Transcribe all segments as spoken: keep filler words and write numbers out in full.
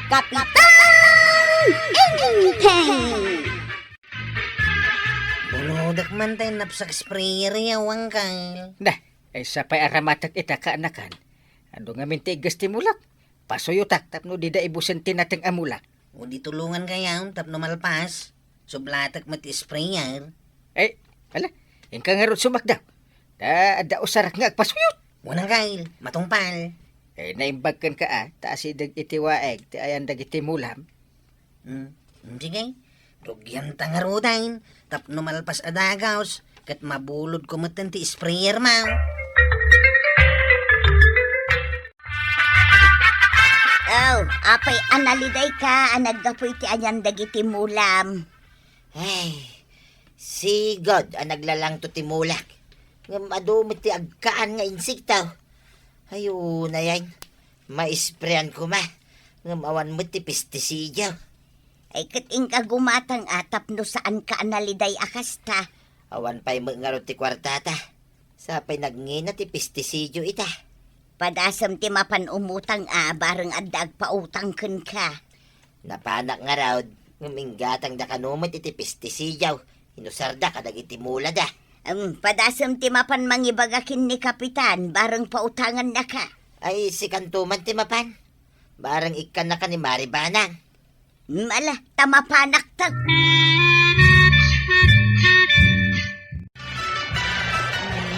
Kapitan Enteng! Bulodek man tay napsak sprayer ya, Uncle. Nah, ay sapay aramatek ita kaanakan. Adu ngamin ti iggas ti mulak. Pasuyotak tapno dida ibusen ti nateng a mulak. O di tulongan kayaw tapno malpas. Sublatek met ti sprayer. Eh, ala, inka ngarud sumakdaw. Ta adda usarak nga agpasuyot. Unang kail, matungpal. Eh, naimbag kenka a, ta asideg iti waeg ti ayan dagiti mulam. Hmm, sige. Rugianta ngaruden, tapno malpas a dagaws, ket mabulodko metten ti sprayer mo. Oh, apay a nalidayka a naggapu iti ayan dagiti mulam? Ay, sigud a naglalangto ti mulak. Ngem adu met ti agkaan nga insekto. Ay, unay, maisprean koma. Ngem awan met ti pestisidio. Ay, ket inka gumatang a tapno saanka a naliday a kasta. Awan pay met ngarud ti kuartata. Sapay nagngina ti pestisidio ita. Padasem ti mapan umutang a bareng adda agpautang kenka. Napanak ngarud, ngem inggatangda kano met iti pestisidio, inusarda kadagiti mulada. Em, padasem ti mapan mangibaga ken ni Kapitan, bareng pautangannaka. Ay, sikanto man ti mapan. Bareng ikkannaka ni Mari Banang. Mala, ta mapanakto.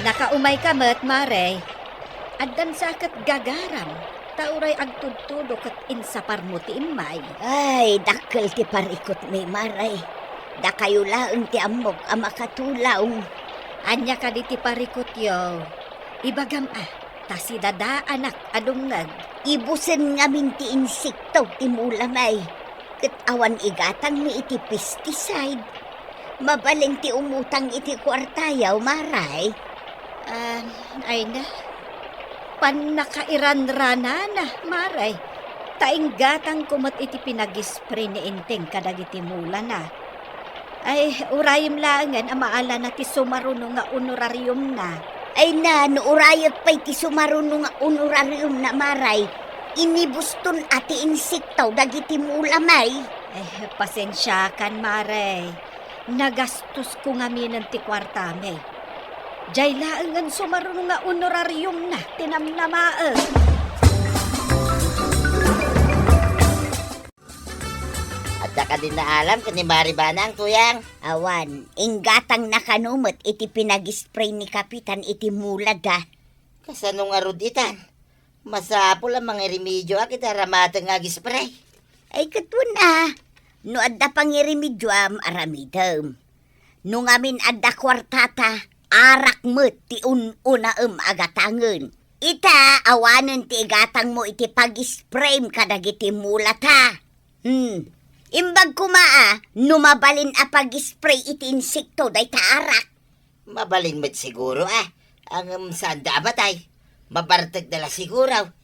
Nakaumayka met, Mare. Addan sa ket gagaram, ta uray agtudtudo ket insaparmo ti immay. Ay, dakkel ti parikutmi, Mare. Dakayo laeng ti ammok a makatulong. Ania kadi ti parikutyo? Ibagam a, ta sidadaanak a dumngeg. Ibusen ngamin ti insekto ti mulamay, ket awan igatangmi iti pesticide. Mabalin ti umutang iti kuartayo, Maray. Ah, ay na. Pannakairanranana, Maray. Ta inggatangko met iti pinagispray ni Enteng kadagiti mulana. Ay, urayem laengen a maalana ti sumaruno nga honorariumna. Ay na, no urayek pay ti sumaruno nga honorariumna, Maray, inibuston a ti insekto dagiti mulamay. Eh, pasensiakan, Maray. Nagastosko ngaminen ti kuartami. Jay laengen sumaruno nga honorariumna ti namnamaek. Adda kadi naalam ken ni Mari Banang, Tuyang? Awan, inggatangna kano met iti pinagispray ni Kapitan iti mulada. Kasano ngarud itan? Masapul a mangirimedioak iti aramatek nga agispray. Ay, ket wen a, no adda pangirimedioam, aramidem. No ngamin adda kuartata, arak met ti un-unaem a gatangen. Ita, awanen ti igatangmo iti pagisprayem kadagiti mulata. Hmm. Imbag koma a, no mabalin a pagispray iti insekto dayta arak. Mabalin met siguro a, ngem saanda a matay. Mabartekda la siguro.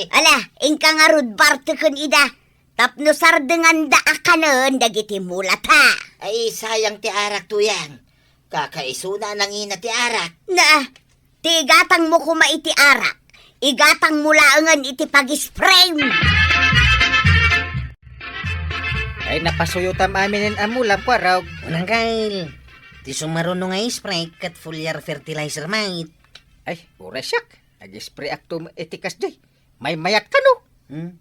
Ala, inka ngarud barteken ida. Tapno sardenganda a kanen dagiti mulata. Ay, sayang ti arak, Tuyang. Kakaisuna a nangina ti arak. Na, ti igatangmo koma iti arak, igatangmo laengen iti pagisprayem. Ay, napasuyotam aminen a mulam, Kuarog. Unang kail, ti sumaruno nga spray ket foliar fertilizer met. Ay, uray siak. Nag-spray akto iti kasdi. Maymayat kano? Hmm?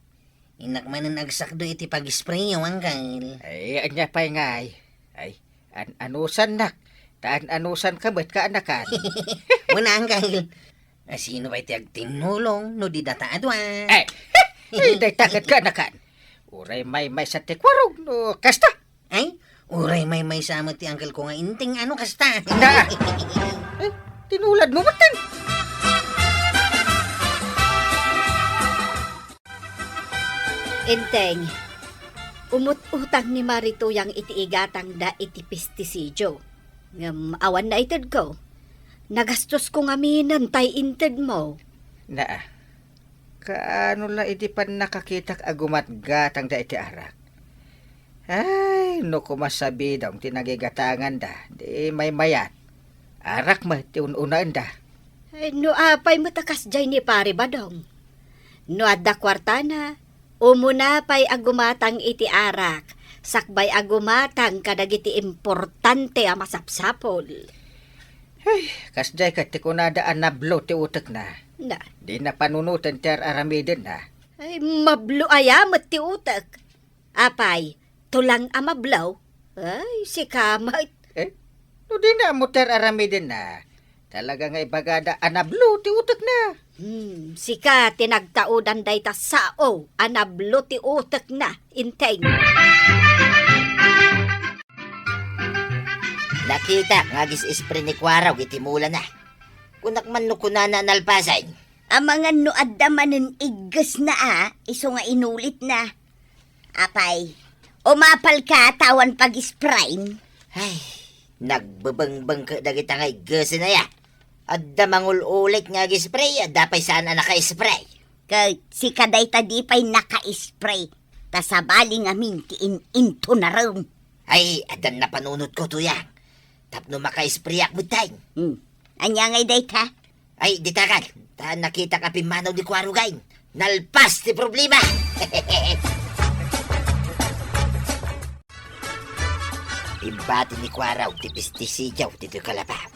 Innak manen agsakdo iti pag-spray, Uncle. Ay, ania pay ngay? Ay, an-anusannak. Ta an-anusanka met kaanakan. Muna, Uncle. A, sino pay ti agtinnulong no di data a dua? Ay, ay, dayta ket kaanakan. Uray maymaysa ti Kuarog no kasta. Ay, uray maymaysa met ti uncle ko nga Enteng, ano kasta? Na! Eh, tinuladmo metten. Enteng, umut-utang ni Mari Tuyang iti igatangda iti pestisidio. Ngem awan naitedko. Nagastosko ngaminen tay intedmo. Naa, kaano la idi pannakakitak a gumatgatangda iti arak? Ay, no koma sabidong ti nagigatanganda, di maymayat. Arak met ti un-unaenda. Ay, no apay met a kasdiay ni Pare Badong? No adda kuartana, Umuna pay a gumatang iti arak, sakbay a gumatang kadagiti importante a masapsapul. Ay, kasdiay ket ti kunada a nablo ti utekna. Na. Dina panunoten ti ar-aramidenna. Ay, mablo aya met ti utek. Apay, tulang a mablo? Ay, sika met. Eh, no dina ammo ti ar-aramidenna, talaga nga ibagada a nablo ti utekna. Hmm, sika ti nagtaudan dayta sao a nablo ti utekna, Enteng. Nakitak nga agis-spray ni Kuarog iti mulana. Kunak man no kunana a nalpasen. Amangan no adda manen iggesna a, isu nga inulitna. Apay, umapalka ta awan pag-sprayen? Ay, nagbebengbeng ket dagita nga iggesen aya. Adda mangul-ulit nga ag-spray, adda pay saan a naka-spray. Ket sika dayta di pay naka-spray, ta sabali ngamin ti in-intunarem. Ay, addan napanunotko, Tuyang. Tapno maka-sprayak metten. Hmm. Ania ngay dayta? Ay, ditakan. Ta nakitak a pimmanaw ni Kuarog ay. Nalpas ti problema. Imbati ni Kuarog ti pestisidio ditoy kalapaw.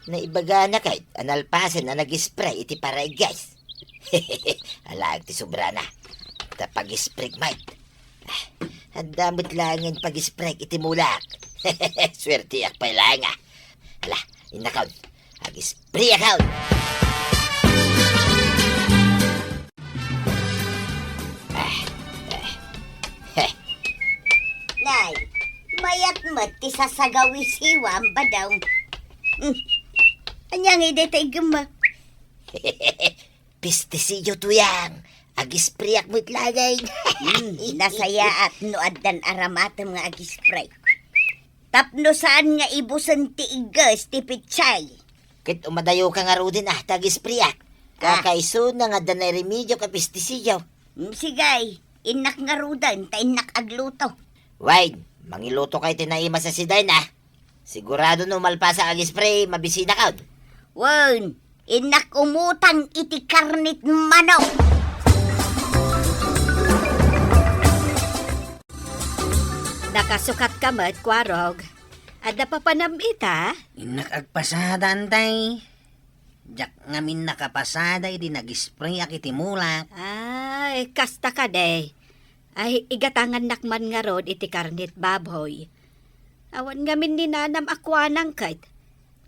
Naibagana ket a nalpasen a nag-spray iti paraigges. Alaek ti sobrana. Ta pag-spray met. Ah, adda met laengen pag-spray iti mulak. Suerteak pay laeng a. Ala, innakon. Ag-spray akon. Ah, ah, heh. Nay, mayat met ti sasagawisiwam, Badong. Hmm. Ania ngay dayta iggemma? Pestisidio, Tuyang. Ag-sprayak met laeng. Hmm, nasayaat no addan aramatem nga ag-spray. Tapno saan nga ibusen ti igges ti petsay. Ket umadayoka ngaruden a ta ag-sprayak. Ah. Kakaisuna nga adda nairemedio a pestisidio. Hmm, sige, innak ngaruden ta innak agluto. Wen, mangiluto kay ti naimas a sidaen a. Sigurado no malpasak ag-spray, mabisinakon. Wen, innak umutang iti karnit manok. Nakasukatka met, Kuarog. Adda papanam ita? Innak agpasada, Antay. Diak ngamin nakapasada idi nag-sprayak iti mulak. Ay, kasta kadi. Ay, igatangannak man ngarud iti karnit baboy. Awan ngamin ni nanam a kuanang ket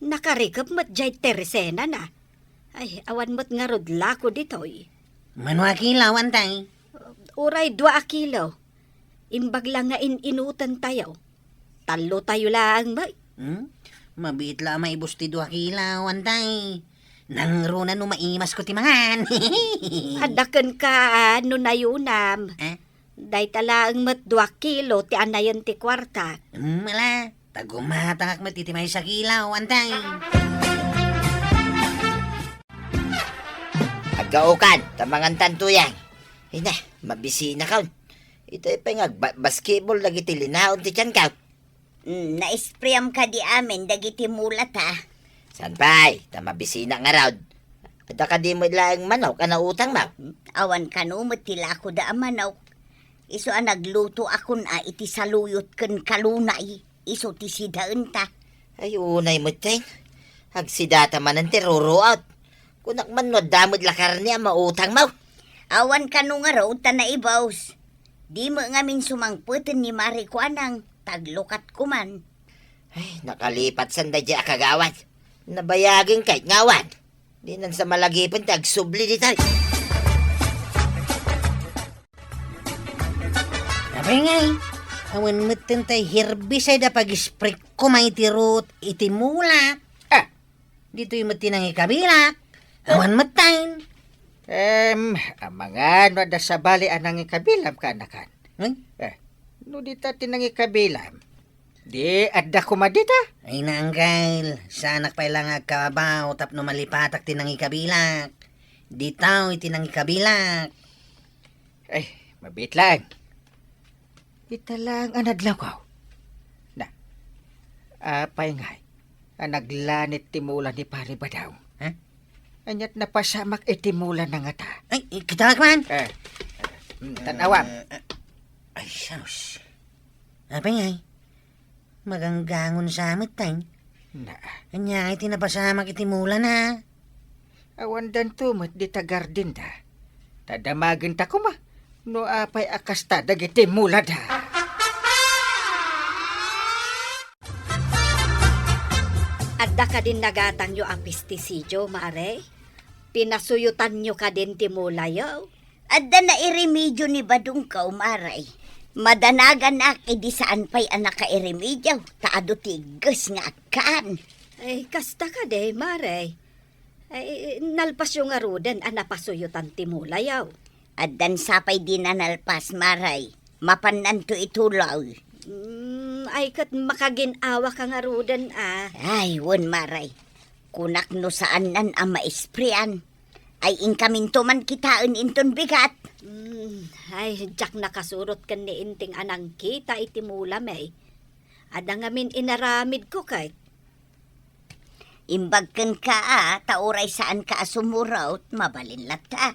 nakarikep met diay tersenana. Ay, awan met ngarud lako ditoy. Mano a kilo, Antay? Uray dua a kilo. Imbag la nga in-inutentayo. Tallotayo laeng met. Hmm? Mabiit la a maibus ti dua kilo, Antay. Nangruna no maimasko ti mangan. Adda kenka, a, no nayunam. Eh? Dayta laeng met dua kilo ti anayen ti kuarta. Hmm, ala. Ta gumatangak met iti maysa a kilo, Antay. Aggaokan, ta mangantan, Tuyang. Ay na, mabisinakon. Itoy pay nga agba-, basketball dagiti linaon ti tianko. Mm, na-sprayam kadi amin dagiti mulata. Saan pay, ta mabisinak ngarud. Adda kadi met laeng manok a nautangmo? Awan kano met ti lakoda a manok. Isu a naglutoakon a iti saluyot ken kalunay, isu ti sidaenta. Ay, unay metten. Agsidata manen ti ruruot. Kunak man no adda met la karne a mautangmo. Awan kano ngarud ta naibus. Di met ngamin sumangpeten ni Mari Kuanang, taglukatko man. Ay, nakalipatsan daydiay a kagawad. Nabayagen kay nga awan. Dinan sa malagipen ti agsubli ditoy. Apay ngay, awan metten tay herbicide a pag-spray ko may tirot iti mulak. Ah, ditoy met ti nangikabilak. Awan metten. Em, amangan no adda sabali a nangikabilam, kaanakan. Hmm? Eh, no dita ti nangikabilam, di adda koma dita? Ay na, Angkel, saanak pay la nga agkabaw tapno malipatak ti nangikabilak. Ditaw iti nangikabilak. Ay, mabiit laeng. Ita laeng a nadlawko. Na, apay ngay a naglanit ti mula ni Pari Badong? Ha? Ania't napasamak iti mula na ngata? Ay, kitaek man. Eh. Tan-awam. Eh, eh, ay, sus. Apay ngay? Maganggangon sa met, tay. Na. Ania ngay ti napasamak iti mulana? Awan danto met dita gardenda. Ta damagenta koma no apay a kasta dagiti mulada. Adda kadin nagatangyo a pestisidio, Mare? Pinasuyotanyo kadin ti mulayo? Adda nairemedio ni Badongko, Mare. Madanaganak idi saan pay a nakairemedio, ta adu ti igges nga agkan. Ay, kasta kadi, Mare. Ay, nalpasyo ngaruden a napasuyotan ti mulayo. Addan sapay dina nalpas, Mare. Mapannanto ituloy. Mm, ay, ket makagin-awa ka ngaruden, a. Ay, wen, Mare. Kunak no saannan a maisprean. Ay, inkaminto man kitaen inton bigat. Mm, ay, diak nakasurot ken ni Inting a nangkita iti mulam, ay. Adda ngamin inaramidko ket. Imbag kenka a, ta uray saanka a sumurot, mabalin latta.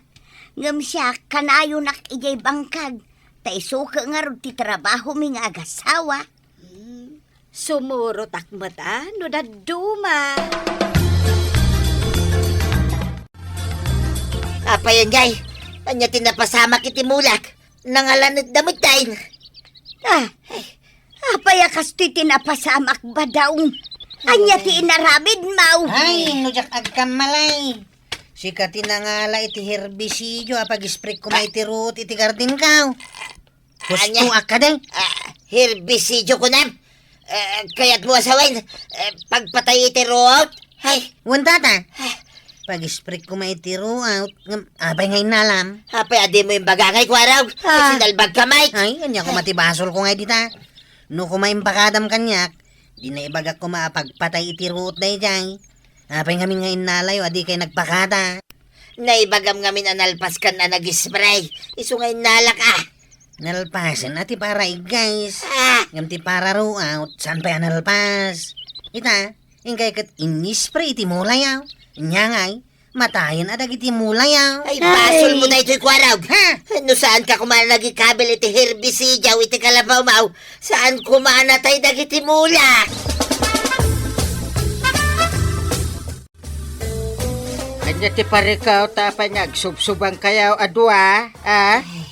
Ngem siak, kanayonak idiay bangkag, ta isu ket ngarud ti trabahomi nga agasawa. Hmm, sumurotak met a, no dadduma. Apay, Anjay? Ania ti napasamak iti mulak? Nangalanetda met dain. Ah, ay, apay a kastoy ti napasamak, Badong? Ania ti inaramidmo? Ay, no diak agkammalay. Sika ti nangala iti herbicidio a pag-spray koma iti ruot iti gardenko. Husto Ania? Ak kadi? Ah, herbicidio kunam? Eh, kayatmo a sawen, eh, pagpatay iti ruot? Hay. Wen, tata. Pag-spray koma iti ruot, ngem apay nga innalam? Apay a dimo imbaga ngay, Kuarog? Ah. Sinalbagka, Mike. Ay, ania koma ti basolko ngay dita? No koma impakadam kaniak, dina ibagak koma a pagpatay iti ruot daydiay. Apay ngamin nga innalayo a dikay nagpakada? Naibagam ngamin a nalpaskan a nag-spray. Isu nga innalak, a. Nalpasen a ti para igges. Ah! Ngem ti para ruot, saan pay a nalpas? Ita, inkay ket in-spray iti mulayo. Ania ngay, matayen a dagiti mulayo. Ay, basolmo daytoy, Kuarog. Ha? No saan ka koma nagikabil iti herbicidio iti kalabawmo, saan koma natay dagiti mula. Ania ti parikaw, ta apay nga agsubsubangkayo a dua, a? Ay.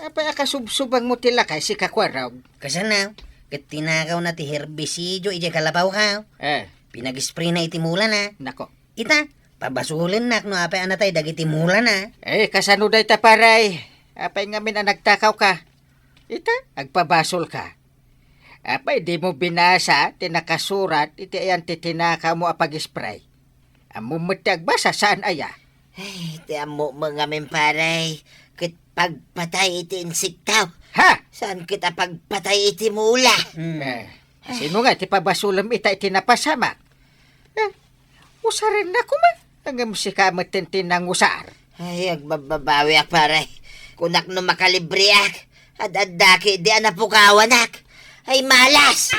Apay a kasubsubangmo ti lakay, sika, Kuarog? Kasano? Ket tinakawna ti herbicidio idiay kalabawko. Eh. Pinag-sprayna iti mulana. Nako. Ita, pabasolennak no apay a natay dagiti mulana. Eh, kasano dayta, pare? Apay ngamin a nagtakawka? Ita, agpabasolka. Apay, dimo binasa ti nakasurat iti ayan ti tinakawmo a pag-spray? Ammom met ti agbasa, saan aya? Ay, ti ammom ngamin, pare, ket pagpatay iti insekto. Ha? Saan ket a pagpatay iti mula? Hmm. Eh, sino nga ti pabasolem ita iti napasamak? Eh, usarennak koma, ngem sika met ti nangusar. Ay, agbababawiak, pare. Kunak no makalibreak, ad-adda ketdi a napukawanak. Ay, malas!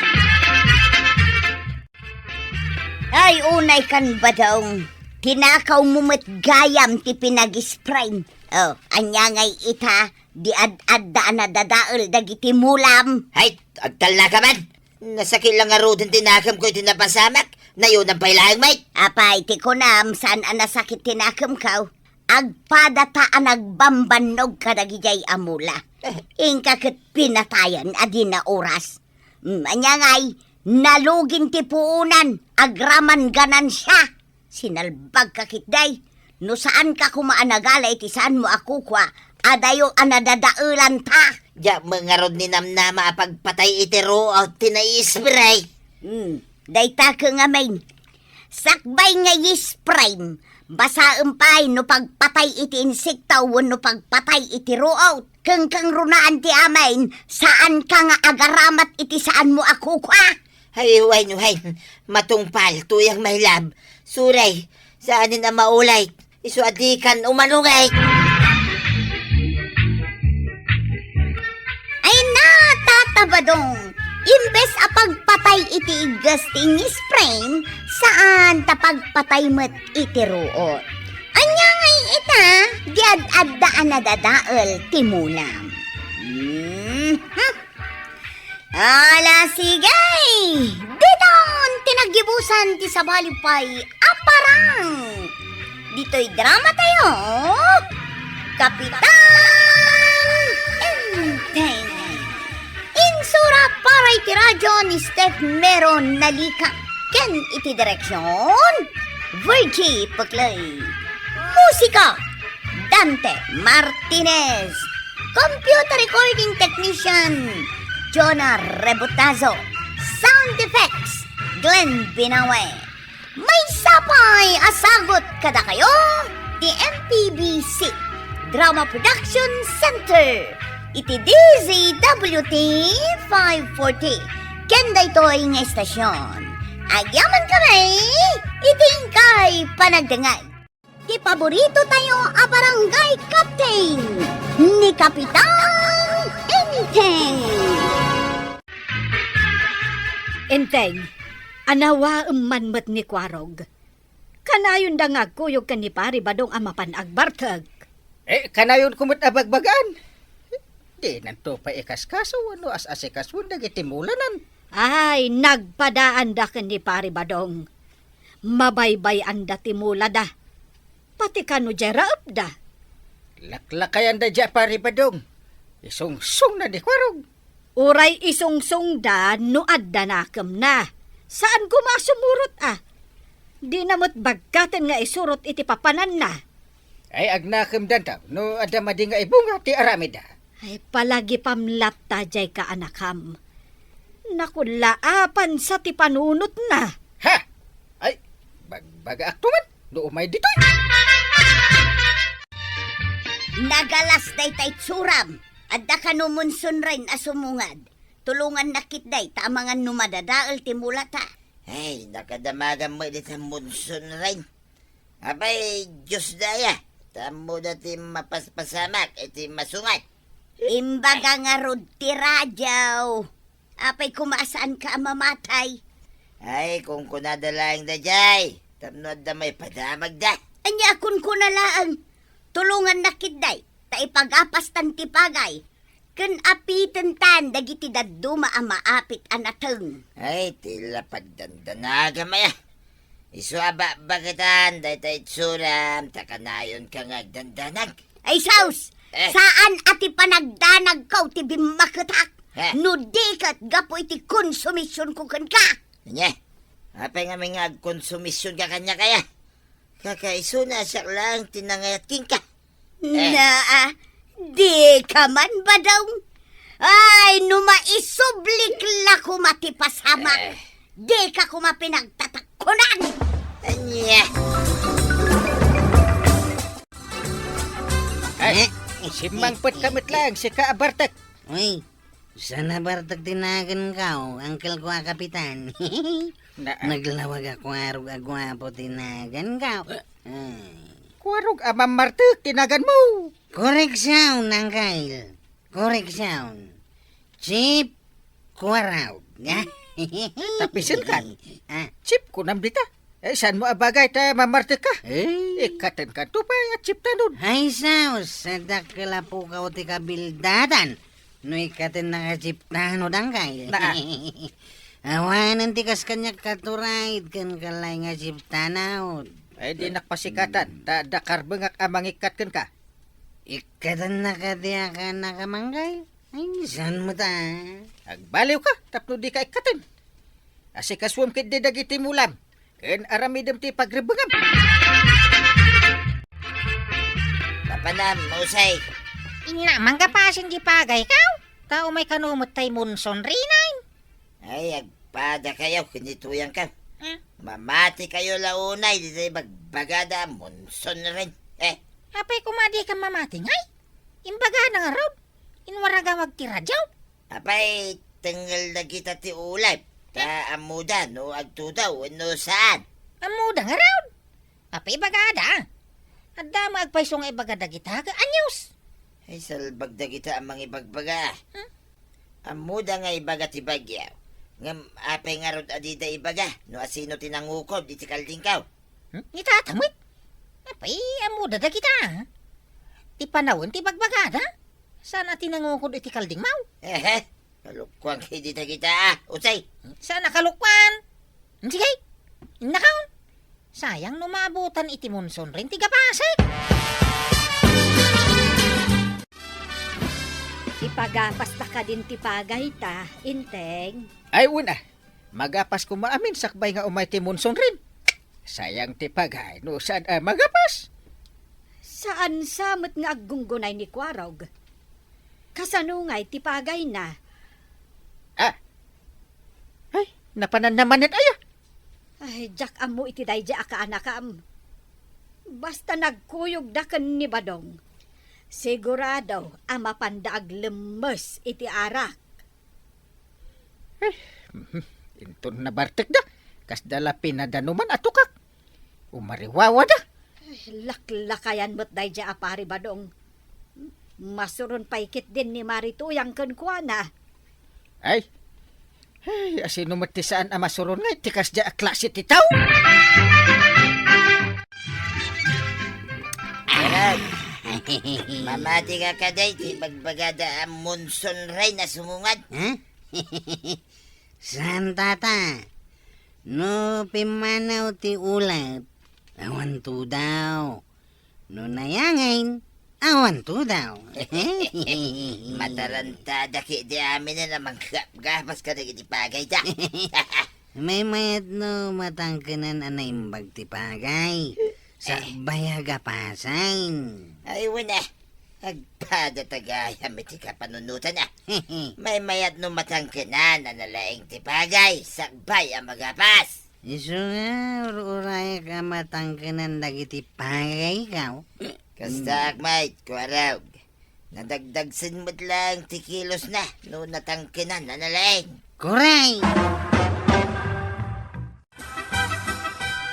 Ay, unay kan, Badong. Tinakawmo met gayam ti pinag-spray. Oh, ania ngay ita, di ad-adda a nadadael dagiti mulam. Ay, agtalnaka man! Nasakit la ngaruden ti nakemko iti napasamak. Nayonan pay laeng, Mike. Apay ti kunam, saan a nasakit ti nakemko? Agpadata a nagbambannog kadagidiay a mula. Eh. Inka ket pinatayan a di naoras. Mm, ania ngay, nalugin ti puonan, agraman ganansia. Sinalbagka ketdi. No saanka koma a nagala iti saanmo a kukua, adayo a nadadaelanta. Diak met ngarud ninamnama a pagpatay iti ruot ti naispray. Hmm, dayta ket ngamin. Sakbay nga isprayem, basaem pay no pagpatay iti insekto wenno pagpatay iti ruot. Ken kangrunaan ti amin, saanka nga agaramat iti saanmo a kukua. Hay, wen, wen. Matungpal, tuyang, my love. Sorry, saanen a maulit. Isu a dikan umano ngay. Ay na, Tata Badong! Imbes a pagpatay iti igges ti in-spray, saan ta pagpatay met iti ruot. Ania ngay ita? Di ad-adda a nadadael ti mulam. Mhm. Ala, sige! Diton ti naggibusan ti sabali pay a parang. Ditoy drama tayo, Kapitan Enteng. Insura para iti radyo ni Steph Mero Nalika ken iti direksyon, Virgie Puclay. Musika, Dante Martinez. Computer recording technician, Jonah Rebotazo. Sound effects, Glenn Binawe. Maysa pay a sagut kadakayo ti M P B C Drama Production Center iti D Z W T five forty ken daytoy nga estasyon. Agyaman kami iti inkay panagdengngeg. Ti paborito tayo a barangay captain, ni Kapitan Enteng. Enteng, anawaem man met ni Kuarog. Kanayonda nga agkuyog ken ni Pari Badong a mapan agbartek. Eh, kanayonko met a bagbagaan. Dinanto pay ikaskaso wenno as-asikasoen dagiti mulanan. Ay, nagpadaanda ken ni Pari Badong. Mabaybay-anda ti mulada. Pati kano diay raepda. Laklakayanda diay a Pari Badong. Isungsongna ni Kuarog. Uray isungsongda no adda nakemna. Saan koma a sumurot a. Dina met bagkaten nga isurot iti papananna. Ay, agnakemdanto no adda madi nga ibunga ti aramidda. Ay, palagipam latta diay kaanakam. Nakullaapan sa ti panunotna. Ha! Ay, bagbagaakto man no umay ditoy. Nagalas dayta itsuram. Adda kano Monson Rain a sumungad. Tulongannak ketdi ta amangan no madadael ti mulata. Ay, nakadamagam met dita Monson Rain. Apay, Dios daya, ta ammoda ti mapaspasamak iti masungad. Imbaga ngarud ti radyo. Apay koma a saanka a mamatay? Ay, kunkunada laeng daydiay, tapno adda maipadamagda. Ania a kunkuna laeng? Tulongannak ketdi, ta ipagapastan ti pagay. Ken apitantan dagiti dadduma a maapit a nateng. Ay, ti la pagdandanagam aya. Isu a bakbaketan dayta itsuram ta kanayonka nga agdandanag. Ay, sus! Eh. Saan a ti panagdanagko ti bimmaketak. Eh. No di ket gapu iti konsumisionko kenka. Ania? Apay ngamin nga agkonsumisionka kaniak aya? Kakaisuna a siak laeng ti nangayat kenka. Eh. Naa, dika man, Badong. Ay, no maisublik la koma ti pasamak, eh, dika koma pinagtatakkunan. Ania? Ay, eh, simmangpetka met laeng, sika a bartek. Uy, saan a bartek ti naganko, angkelko a kapitan. Na, ah. Naglawag a Kuarog a guapo ti naganko. Ay. Kuarog a mammartek ti naganmo. Koreksion, angkel. Koreksion. Chief Kuarog. Tapisenkan. Ah. Chief, kunam dita. Eh, saanmo a bagay ta mammartekka? Eh. Ikkatenkanto pay a chieftanon. Ay, sus, dakkel a pukaw ti kabildadan. No ikkatennak a chieftanon, angkel. Naa. Awanen ti kas kaniak katuray, ken kalay nga chieftanon. Ay, dinak pasikatan, ta adda karbengak a mangikkat kenka. Ikkatennak a diak a nakamangkay? Ay, saan met a? Agbaliwka, tapno dika ikkaten. Asikasuem ketdi dagiti mulam, ken aramidem ti pagrebbengam. Papanam, Musay. Inna, manggapasen di pagaykaw? Ta umay kano met tay Monson Rain. Ay, agpadakayo ken ni tuyangkaw. Hmm? Mamatikayo la unay ditoy bagbagada a Monson Rain. Eh. Apay koma dika mamati, ngay? Imbagana ngarud, inwaragawag ti radyo. Apay, tengngel dagita ti ulep, ta ammoda no agtudaw wenno saan. Ammoda ngarud. Apay ibagada? Adda met agpayso nga ibaga dagita, ket anius? Ay, salbag dagita a mangibagbaga. Hmm? Ammoda nga ibaga ti bagyo. Ngem apay ngarud a dida ibaga no asino ti nangukod iti kaldingkaw? Hmm? Ni tata met? Apay, ammo Kudada kita, ah. Ti panawen ti bagbagada. Saan a ti nangukod iti kaldingmaw? Ehe, kalukuan kay di dagita, ah. Usay. Saan a kalukuan? Sige, innakaw. Sayang no maabutan iti Monson Rain ti gapasek. Ipagapasta kadin ti pagayta, Inteng? Ay, una. Magapas koma amin sakbay nga umay ti Monson Rain. Sayang ti pagay no saan a magapas. Saan sa met nga aggunggunay ni Kuarog? Kasano ngay ti pagayna? Ah. Ay, napananna manen aya. Ay, diak ammo iti daydi a kaanakam. Basta nagkuyogda ken ni Badong, sigurado a mapanda aglemmes iti arak. Eh, mhm. Inton nabartekda, kasda la pinadanuman a tukak. Umariwawada. Ay, laklakayan met daydi a Pari Badong. Masuron pay ketdin ni Mari Tuyang kenkuana. Ay. Ay, asino met ti saan a masuron nga iti kasdi a klase ti tao? Arag, mamati ka kadi ti bagbagada a Monson Rain a sumungad? Ha? Saan, tata? No pimmanaw ti ulep, awan tudaw. No nayangin, awan tudaw. Matarantada kadi amin a manggapgapas kadagiti pagayda. Maymayat no matangkenan a naimbag ti pagay. Sakbay a gapasan. Ay, wen, ah. Agpada ta gayam iti kapanunotan, ah. Maymayat no matangkenan a nalaing ti pagay, sakbay a magapas. Isu nga, ur-urayak a matangkenan dagiti pagaykaw. Kastaak met, Kuarog. Nadagdagsen met laeng ti kilosna no natangkenan a nalaing. Kuray!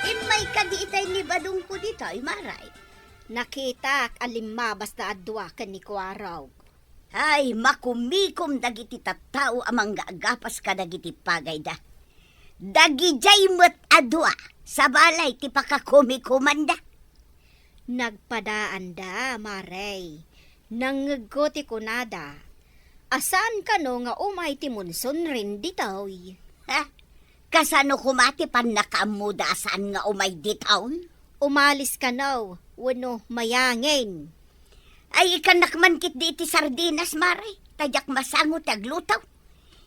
Immay kadi itay ni Badongko ditoy, Maray? Nakitak a limmabasda a dua ken ni Kuarog. Ay, makumikom dagiti tattao a manggagapas kadagiti pagayda. Dagidiay met a dua, sabali ti pakakumikomanda. Nagpadaanda, Maray. Nangngegko ti kunada a saan kano nga umay ti Monson Rain ditoy. Ha? Kasano koma ti pannakaammoda a saan nga umay ditoy? Umalis kano wenno mayangin? Ay, ikkannak man ketdi iti sardinas, Maray, ta diak masango ti agluto.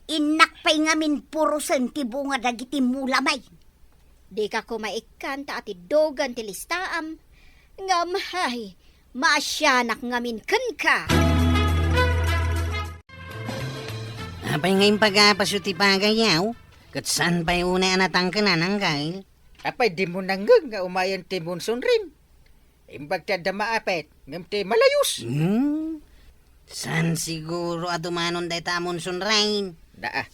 Innak pay ngamin purosen ti bunga dagiti mulamay. Dika koma ikkan ta atiddogan ti listaam, ngem hay, maasianak ngamin kenka. Apay nga impagapasyo ti pagayyo? Ket saan pay unay a natangkenan, Angkel? Apay, dimo nangngeg nga umayen ti Monson Rain? Imbag ti adda maapit, ngem ti malayus. Hmm? Saan siguro a dumanon dayta a Monson Rain? Naa.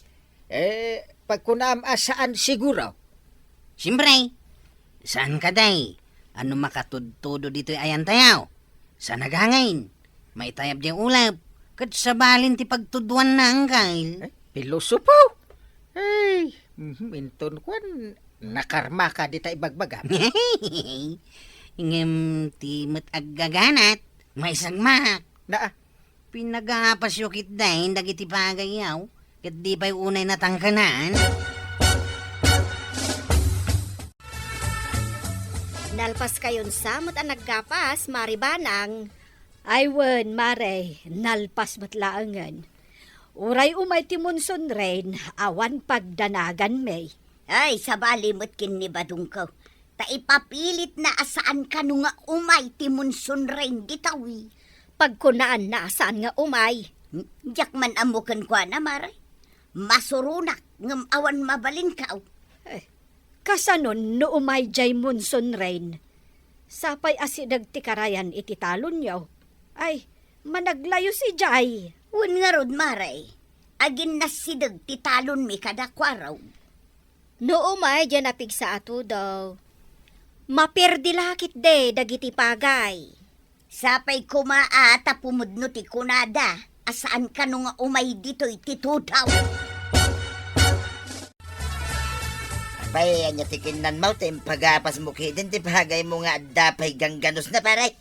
Eh, pagkunaam a saan siguro? Siempre, saan kadi? Ano makatudtudo ditoy ayantayo? Saan agangin? Maitayab diay ulep. Ket sabalin ti pagtudwanna, Angkel. Eh, pilosopo. Ay, mhm, inton kuan, nakarmaka dita ibagbaga. Ngem ti met aggaganat, maisagmak. Naa. Pinagapasyo ketdin dagiti pagayyo, ket di pay unay natangkenan. Nalpaskayon sa met a naggapas, Mari Banang. Ay wen, Mare, nalpas met laengen. Uray umay ti Monson Rain, awan pagdanaganmi. Ay, sabali met ken ni Badongko. Ta ipapilitna a saan kano nga umay ti Monson Rain ditoy. Pagkunaanna a saan nga umay. Hmm, diak man ammo kenkuana, Mare. Masuronak, ngem awan mabalinko. Eh, kasano no umay diay Monson Rain? Sapay a sideg ti karayan iti talonyo. Ay, managlayus idiay. Wen ngarud, Mare, aginnasideg ti talonmi kada Kuarog. No umay diay napigsa a tudo, maperdi la ketdi dagiti pagay. Sapay koma a ta pumudno ti kunada a saan kano nga umay ditoy ti tudo. Apay, ania ti kinnanmo ta impagapasmo ketdin ti pagaymo nga adda pay gangganusna, pare?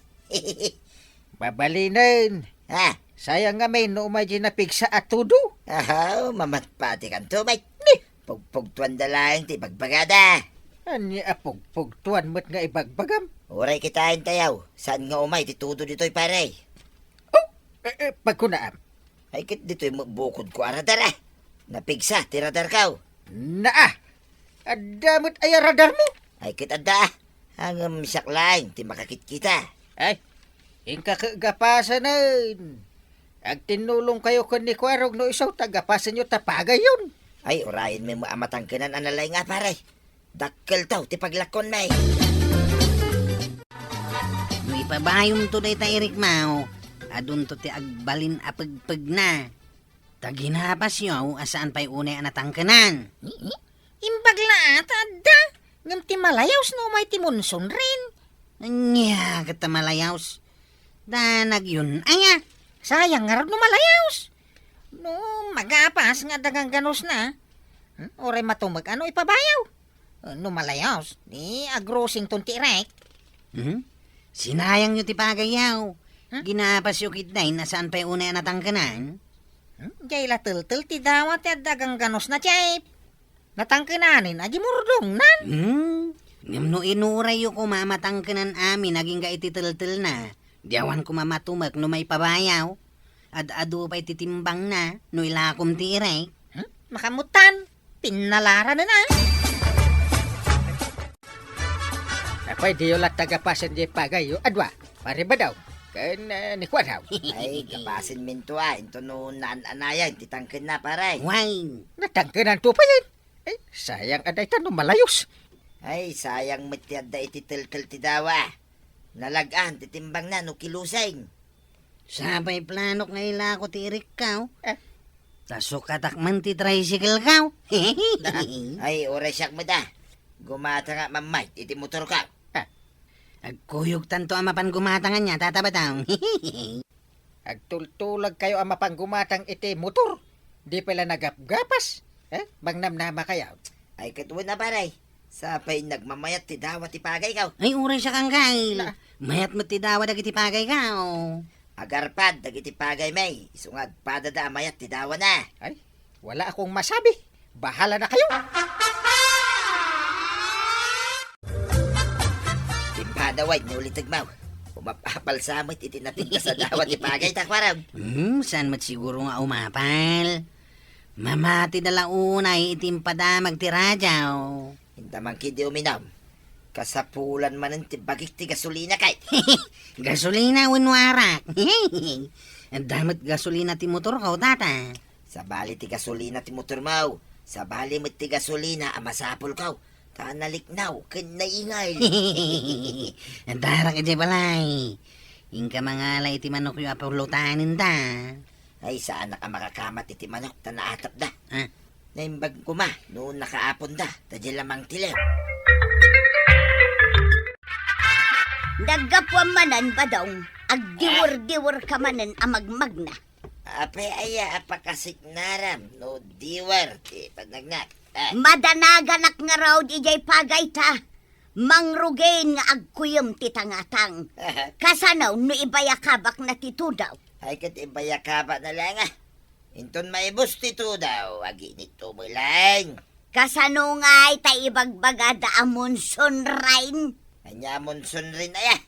Mabalinen. Ah. Sayang ngamin no umay di napigsa a tudo. Ahaw, mamatpatikanto, met. Ni! Pugpugtuanda laeng ti ibagbagada. Ania a pugpugtuan met nga ibagbagam? Uray kitaentayaw, saan nga umay ti tudo ditoy, pare? Oh, eh, eh, pagkunaam. Ay, ket ditoy met bukodko a radar, ah. Napigsa ti radarko. Naa! Adda met aya radarmo? Ay, ket adda, ah. Ngem siak laeng ti makakitkita. Ay, inka ket gapasanen. Agtinnulongkayo ken ni Kuarog no isu ta gapasenyo ta pagayyon. Ay, urayenmi met a matangkenan a nalaing a, pare. Dakkelto ti paglakkonmi. No ipabayomto dayta irikmo, adunto ti agbalin a pegpegna. Ta ginapasyo a saan pay unay a natangkenan. Imbag la a ta adda, ngem ti malayos no umay ti monsoon rain. Ania ket ta malayos? Danagyon aya. Sayang ngarud no malayos. No magapas nga adda gangganosna, hmm, uray matumek a no ipabayaw. No malayos, ni agrosington ti irek. Hmm? Sinayangyo ti pagayyo. Hmm? Ginapasyo ketdin a saan pay unay a natangkenan? Hmm? Diay la teltel ti dawa ti adda gangganosna, Chief. Natangkenanen a gimurdongnan. Hmm? Ngem no inurayyo koma a matangkenan amin agingga iti teltelna, di awan koma matumek no maipabayaw. Ad-adu pay ti timbangna no ilakom ti irek. Hmm? Makamutan, pinnalaranen a. Apay, diyo latta gapasen diay pagayyo a dua, Pare Badong, ken, eh, ni Kuarog. Ay, gapasenminto a, intono naan-anayan ti tangkenna, pare. Wen. Natangkenanto payen. Eh, sayang a dayta no malayos. Ay, sayang met ti adda iti teltel ti dawa. Nalag-an ti timbangna no kilusen. Sapay planok nga ilako ti irikko. Eh. Ta sukatak man ti tricycle ko. Ay, uray siak met a. Gumatangak man met iti motorko. Eh. Agkuyogtanto a mapan gumatang ania, Tata Badong. Agtultulagkayo a mapan gumatang iti motor. Di pay la nagapgapas. Eh, mangnamnamakayo. Ay, ket wen a, pare. Sapay nagmamayat ti dawa ti pagayko. Ay, uray siak, Anggail. Na. Mayat met ti dawa dagiti pagayko. Agarpad dagiti pagaymi, isu nga agpadada a mayat ti dawana. Ay, wala akong masabi. Bahala na kayo. Timpadawan ni ulitegmaw. Umapapal sa met iti napigtas a dawa ti pagayta, Kuarog. Hmm, saan met siguro nga umapal? Mamati da la unay iti impadamag ti radio. Inta man ketdi uminum. Kasapulan manen ti bagik ti gasolina kay. Gasolina wenno arak? Adda met gasolina ti motorko, Tata. Sabali ti gasolina ti motormo. Sabali met ti gasolina a masapulko. Ta naliknaw ken naingay. Adda arak idiay balay. Inka mangala iti manokyo a pulutanenta. Ay, saanak a makakamat iti manok ta naatapda. Ah. Naimbag koma no nakaaponda, ta diay la mangtiliw. Naggapuam manen, Badong, agdiwer-diwerka manen a magmagna. Apay aya a pakasiknaram no diwer ti panagnak? Ah. Madanaganak ngarud idiay pagayta. Mangrugin nga agkuyem ti tangatang. Kasano no ibayakabakna ti tudaw? Ay, ket ibayakabakna laeng a. Inton maibus ti tudaw, aginitto met laeng. Kasano ngay ta ibagbagada a monsoon rain? Ania a monsoon rain aya?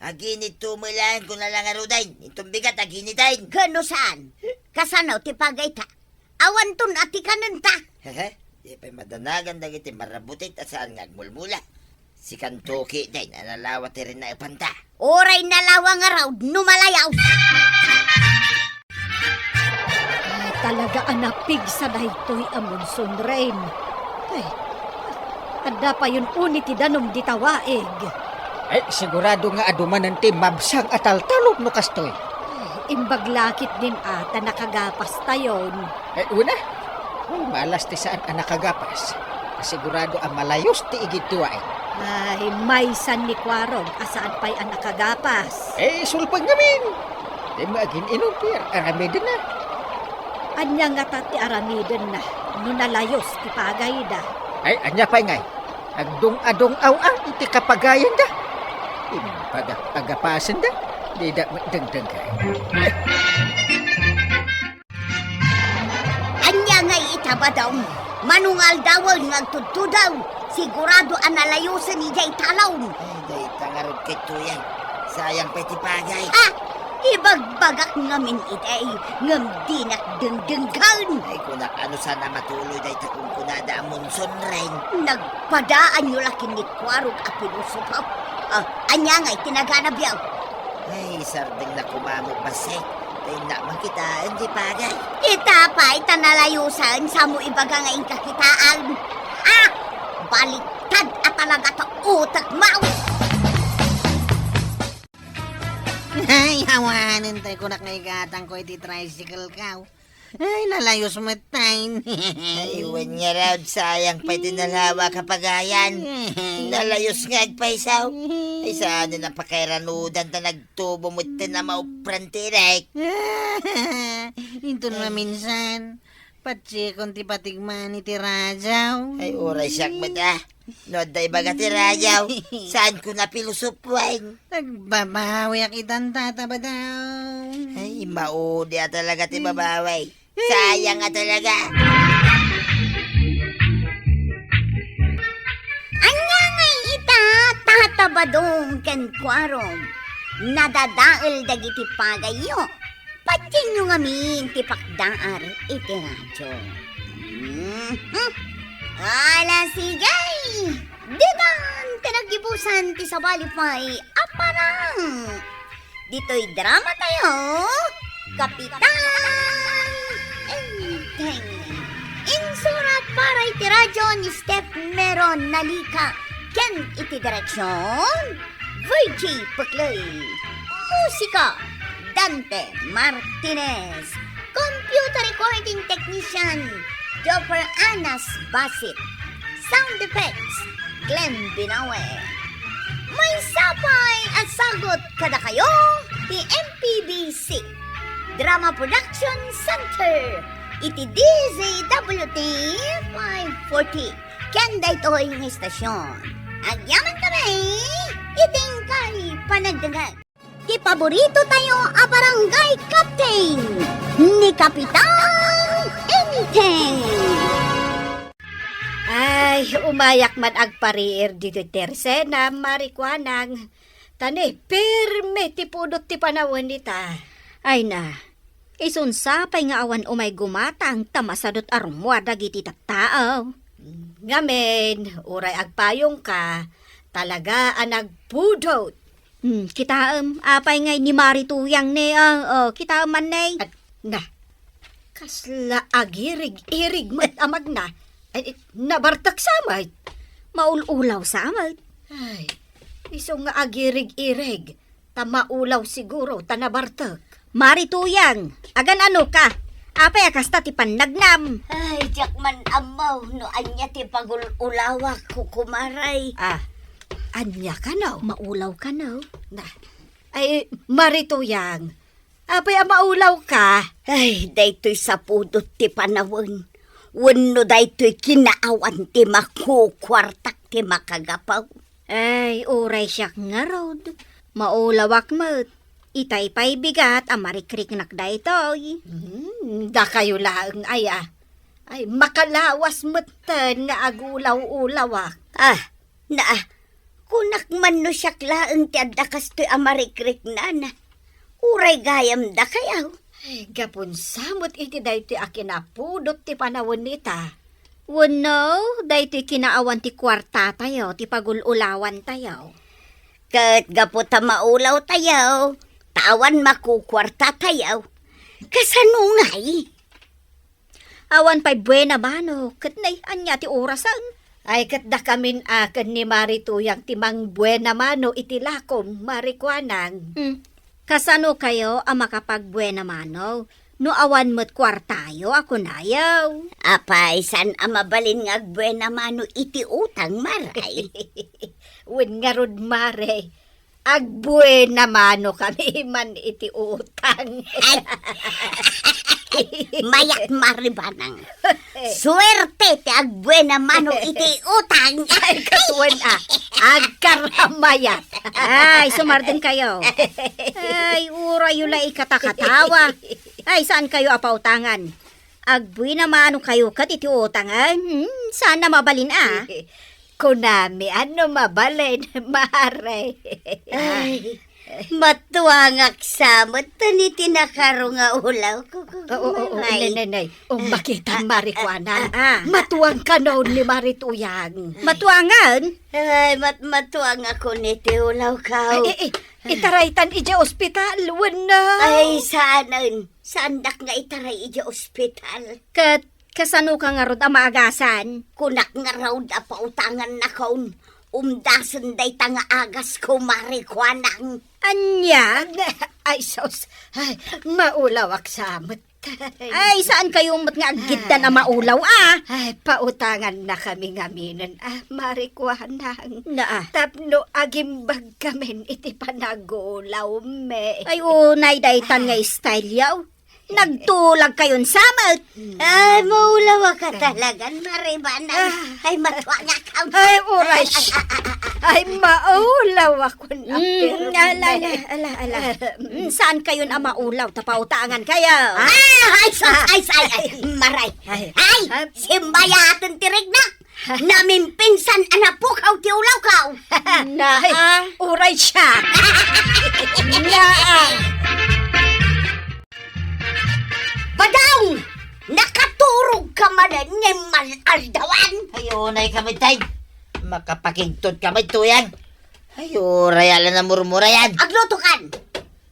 Aginitto met laeng kuna la ngaruden. Inton bigat, aginiten. Ken no saan? Kasano ti pagayta? Awanton a ti kanenta. Hehe, di pay madanagan dagiti marabutit a saan nga agmulmula. Sikanto ketdin a nalawa ti rinaepanta. Uray nalawa ngarud no malayaw. Ah, talaga a napigsa daytoy a monsoon rain. Ay, adda payon uni ti danum dita waig. Ay, sigurado nga adu manen ti mabsang a taltalog no kastoy. Ay, imbag la ketdin a ta nakagapastayon. Ay, una. Ay, malas ti saan a nakagapas. Sigurado a malayos ti igid ti waig. Ay, maysan ni Kuarog a saan pay a nakagapas. Eh, sulpag ngamin. Di mo agin-inum ti ar-, aramidenna. Ania ngata ti aramidenna no nalayos ti pagayda? Ay, ania pay ngay? Agdung-adung-aw-aw iti kapagayenda. Im-, Paga-, pagapasenda, dida dengdenggen. Ania ngay ita, Badong? Mano nga aldawen nga agtudtudaw, sigurado a nalayosen idiay talon. Ay, dayta ngarud ket, Tuyang. Sayang pay ti pagay. Ah! Ibagbagak ngamin idi, ngem dinak dengdenggen. Ay, kunak, ano sana matuloy dayta kunkunada a Monson Rain? Nagpadaanyo la ken ni Kuarog a pilosopo. Ah, ania ngay ti naganabyo? Ay, sardengna koma met bassit. Innak man kitaen ti pagay. Ita pay ta nalayosen, samo ibaga nga inka kitaen. Ah! Baliktad a talaga ta utekmo. Ay, awanen tay kunak nga igatangko iti tricycle ko. Ay, nalayos met tay. Ay, wen ngarud, sayang pay ti nalawa a pagayan. Nalayos nga agpayso. Ay, saan na pakairanudan ta nagtubo met ti na maupran ti rek. Inton maminsan, patsiekon ti patigman iti radyo. Ay, uray siak met, ah. No adda ibaga ti radyo, saanko na pilosopoen. Nagbabawiak itan, Tata Badong. Ay, maudi a talaga ti babawi. Sayang a talaga. Ania ngay ita, Tata Badong ken Kuarog? Nadadael dagiti pagayyo. Patienyo ngamin ti pakdaar iti radyo. Mhm. Ala, sige! Ditan ti naggibusan ti sabali pay a parang. Ditoy drama tayo, Kapitan Enteng. Insurat para iti radyo ni Steph Meron Nalica ken iti direksyon, Virgie Peclay. Musika, Dante Martinez. Computer recording technician, Joffer Anas Basit. Sound effects, Glenn Binawe. Maysa pay a sagut kadakayo ti M P B C Drama Production Center iti D Z W T five forty. Ken daytoy nga istasyon, agyaman kami iti inkay panagdengngeg. Ti paborito tayo a barangay captain, ni Kapitan Enteng. Ay, umayak man agpariir ditoy tersena, Mari Kuanang. Ta ni, pirme ti pudot ti panawen ita. Ay na, isunsa pay nga awan umay gumatang ta masadut a rummuar dagiti tattao. Ngamin, uray agpayongka, talaga a nagpudot. Hmm, kitaem, apay ngay ni Mari Tuyang ne, ah, oh, kitaem man ne. At, na, kasla agirig-irig met a magna. Ay, nabartek sa met. Maul-ulaw sa met. Ay, isu nga agirig-irig. Ta maulaw siguro ta nabartek. Mari Tuyang, agan-ano ka? Apay a kasta ti pannagnam? Ay, diak man ammo no ania ti pagul-ulawak, kukumaray. Ah, ania kano? Maulaw kano? Na, ay, Mari Tuyang, apay a maulaw ka? Ay, daytoy sapudot ti panawen. Wenno daytoy kinaawan ti makukuartak ti makagapu. Ay, uray siak ngarud. Maulawak met. Itay pay bigat a marikriknak daytoy. Hmm, dakayo laeng aya. Ay, makalawas metten nga agulaw-ulawak. Ah, na, kunak man no siak laeng ti adda kastoy a marikriknan. Uray gayam dakayo. Ay, gapun sa met iti daytoy a kinapudot ti panawen ita. Wenno, daytoy kinaawan ti kuartatayo, ti pagul-ulawantayo. Ket gapu ta maulawtayo, ta awan makukuartatayo, kasano ngay? Awan pay buena mano, ket nay, ania ti orasen? Ay, ket dakamin a ken ni Mari Tuyang ti mangbuena mano iti lakom, Mari Kuanang. Hmm. Kasano kayo a makapagbuena mano no awan met kuartayo a kunayo? Apay, saan a mabalin nga agbuena mano iti utang, Maray? Wen ngarud, Mare, agbuena mano kami man iti utang. Ay. Mayat, Mari Banang. Suerte ti agbuena mano iti utang. Ay, katuan a. Agkaramayat. Ay, sumardeng kayo. Ay, uray yo la ikatakatawa. Ay, saan kayo a pautangan? Agbuena mano kayo ket iti utang, eh? Hmm, saan a mabalin, a? Kunami, ano mabalin, Mare? Ay, matuangak sa met iti nakaro nga ulaw ko, ko, Oo, oo, Mare. Nay, nay, nay. O, Ah, makita, ah, Mari ah, Kuanang. ah, ah. Matuang kanon ni Mari Tuyang. Matuangan? Ay, mat-, matuang ako niti ulaw kaw. Ay, eh, eh, itaraytan iti ospital, wenno? Ay, saanen. Saandak nga itaray iti ospital. Ket kasano ka ngarud a maagasan? Kunak ngarud a pautangannakon. Umdasen dayta nga agasko, Mari Kuanang. Ania? Ay, sus. Ay, maulawak sa met. Ay, saan kayo met nga aggiddan a maulaw, a? Ay, pautangannakami ngaminen, a, Mari Kuanang. Naa. Tapno agimbag kamin iti panagulawmi. Ay, unay daytan nga style yaw. Nagtulag kayon sa met. Ay, maulawak ka talagan, Mari Banang. Ah. Ay, matuangak. Ay, uray. Ay, maulawak. Mm, ala, ala, ala, ala. Mm, saan kayon a maulaw? Ta pautangan kayo. Ah, ay, sus, ay, ay, ay, Maray. Ay. Ay, simbayaten ti rikna. Namimpinsan a napukaw ti ulaw kaw. Na, Ay, ah. uray siya. Na, ah. Badong! Nakaturog ka manen nga mal-aldawan? Ay, unay ka met, tay. Makapakigtot ka met, Tuyang. Ay, uray ala namurmurayan. Agluto kan.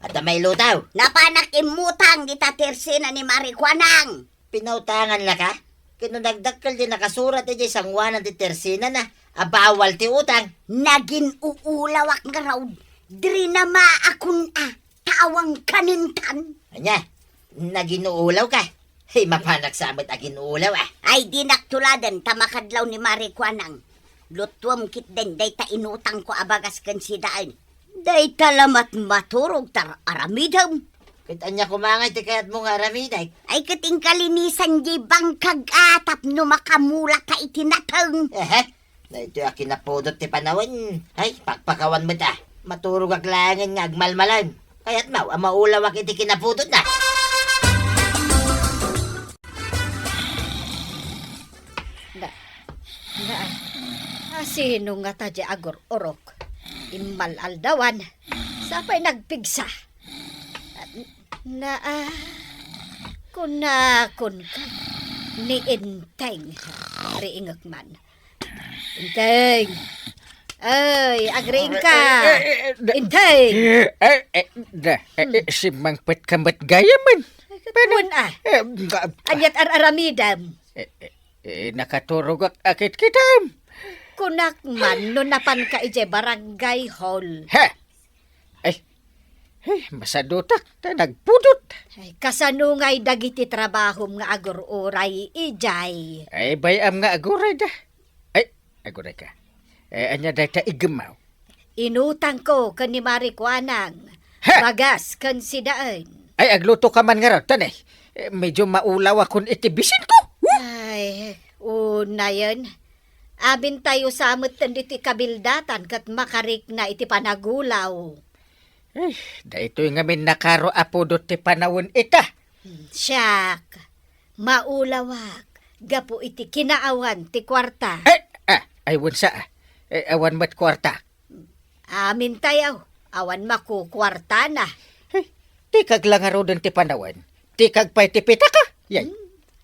Adda mailutaw. Napanak immutang dita tersena ni Mari Kuanang. Pinautangan la ka? Ket no nagdakkel ti nakasurat idiay sangoanan ti tersenana a bawal ti utang. Nagin-uulawak ngarud. Diri na maakon a. Ta awan kanintan. Ania? Nagin-uulaw ka? Hey, mapanak sa met agin-uulaw, a. Ay, dinak tuladen ta makadlaw ni Mari Kuanang. Lutuem ketdin dayta inutangko a bagas ken sidaen. Dayta la met maturog ta aramidem. Ket ania koma ngay ti kayatmo nga aramidek? Ay, ket inkalinisan diay bangkag a tapno makamulata iti nateng. Ehe. Daytoy a kinapudot ti panawen. Ay, pakpakawan met a. Maturogak laengen nga agmalmalem. Kayatmo a maulawak iti kinapudotna. Na, na, a, sino ngata diay agur-urok? Immal-aldawan. Sapay nagpigsa. Na, a, kunakon ka ni Enteng. Riingek man. Enteng. Ay, agriing ka. Eh, eh, eh, da- Enteng. Eh, eh, da, eh, eh, Hmm. Simmangpet ka met gayamen. Ay, ket Pero, kun, a. eh, nga- Aniat ar-aramidem? Eh, eh, eh, nakaturogak a kitkitem. Kunak man no napan ka idiay barangay hall. He! Ay, ay, masadutak, ta nagpudot. Ay, kasano ngay dagiti trabahom nga agur-uray idiay? Ay, bay-am nga aguray da. Ay, aguray ka. Eh, ania dayta iggemmaw? Inutangko ken ni Mari Kuanang. Ha? Bagas ken sidaen. Ay, agluto ka man ngarud, tan, eh. Eh, medyo maulawakon iti bisinko. Huh! Ay, unayen. Amintayo sa met ditoy kabildatan ket makarikna iti panagulaw. Eh, daytoy ngamin nakaro a pudot ti panawen ita. Hmm, siak, maulawak gapu iti kinaawan ti kuarta. Eh, ah, ay, wensa, ah. Eh, awan met kuarta. Amintayo, awan makukuartana. Hey, tikag la ngaruden ti panawen. Tikag pay ti pitaka. Yay. Hmm.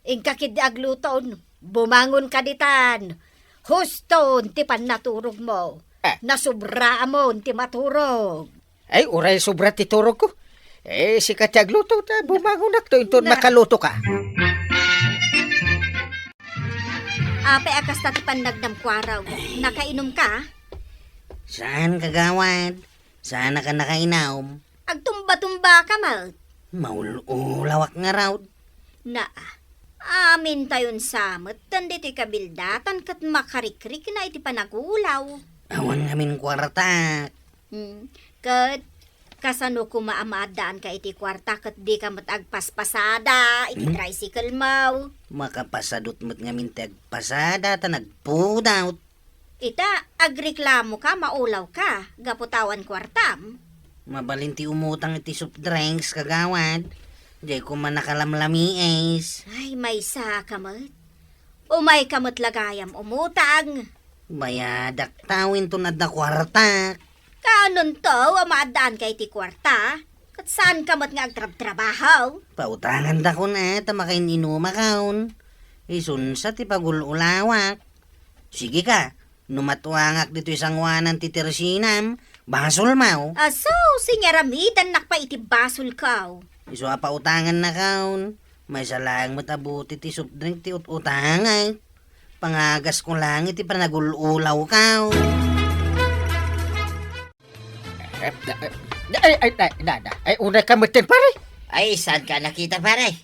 Inka ketdi agluton. Bumangon ka ditan. Huston ti pannaturogmo. Ah. Nasubraamon ti maturog. Ay, uray sobra ti turogko. Eh, sika ti agluto, ta bumangonakto inton Na- makaluto ka. Apay a kasta ti pannagnam, kuarog? Nakainom ka? Saan, kagawad. Saan ka nakainom? Agtumba-tumba ka met. Maul-ulawak ngarud. Naa, amintayon sa met ditoy kabildatan ket makarikrikna iti panagulaw. Awan ngamin kuartak. Hmm, ket Kasano koma a maaddaanka iti kuarta ket dika met agpaspasada iti Hmm? tricycle mo? Makapasadut met ngamin ti agpasada ta nagpudot. Ita, agreklamoka, maulawka, gapu ta awan kuartam. Mabalin ti umutang iti soft drinks, kagawad. Diay koma nakalamlamiis. Ay, maysaka met. Umayka met la gayam umutang. Bayadak ta, wenton adda kuartak. Kaanonto a maaddaanka iti kuarta? Ket saanka met nga agtrabtrabaho? Pautangandakon a ta makain-inumakon. Isunsa ti pagul-ulawak. Sige ka, no matuangak ditoy sangoanan ti tersinam, basolmo. Aso, singaramidannak pay iti basolko. Isu a pautangannakon. Maysa laeng met a buti ti soft drink ti ut-utangek. Pangagasko laeng iti panagul-ulawko. Ay, ay, ay, na, na. Ay, unayka metten, pare. Ay, saanka a nakita, pare?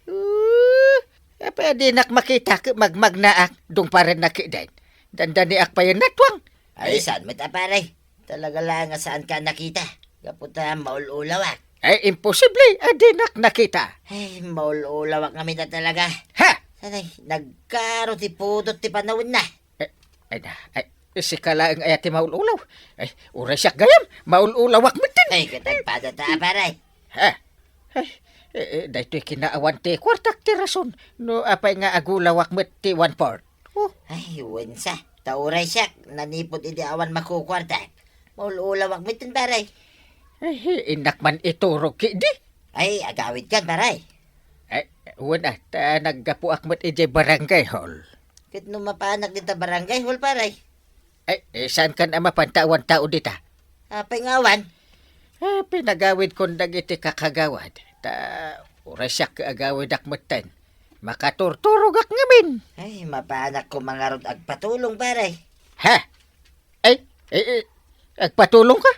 Uh, apay a dinak makita ket magmagnaak, dungparen na ketdin. Dandaniak payen natuang. Ay, saan met a, pare? Talaga laeng a saanka a nakita. Gapu ta maul-ulawak. Ay, imposible a dinak nakita. Ay, maul-ulawak ngamin a talaga. Ha? Sanay, nagkaro ti pudot ti panawenna. Eh, ay na, ay, sika laeng aya ti maul-ulaw. Ay, uray siak gayam, maul-ulawak metten. Ay, ket agpada ta, pare. Ha? Ay, eh, eh, daytoy kinaawan ti kuartak ti rason no apay nga agulawak met ti one-fourth. Oh. Ay, wensa. Ta uray siak, nanipod idi awan makukuartak. Maul-ulawak metten, pare. Ay, innak man iturog ketdi. Ay, agawidkan, pare. Ay, wen a, ta naggapuak met idiay barangay hall. Ket no mapanak dita barangay hall, pare? Ay, eh, saankan a mapan ta awan tao dita? Apay nga awan? Eh, pinagawidkon dagiti kakagawad. Ta uray siak agawidak metten. Makaturturogak ngamin. Ay, mapanak koma ngarud agpatulong, pare. Ha? Ay, ay, ay, agpatulongka?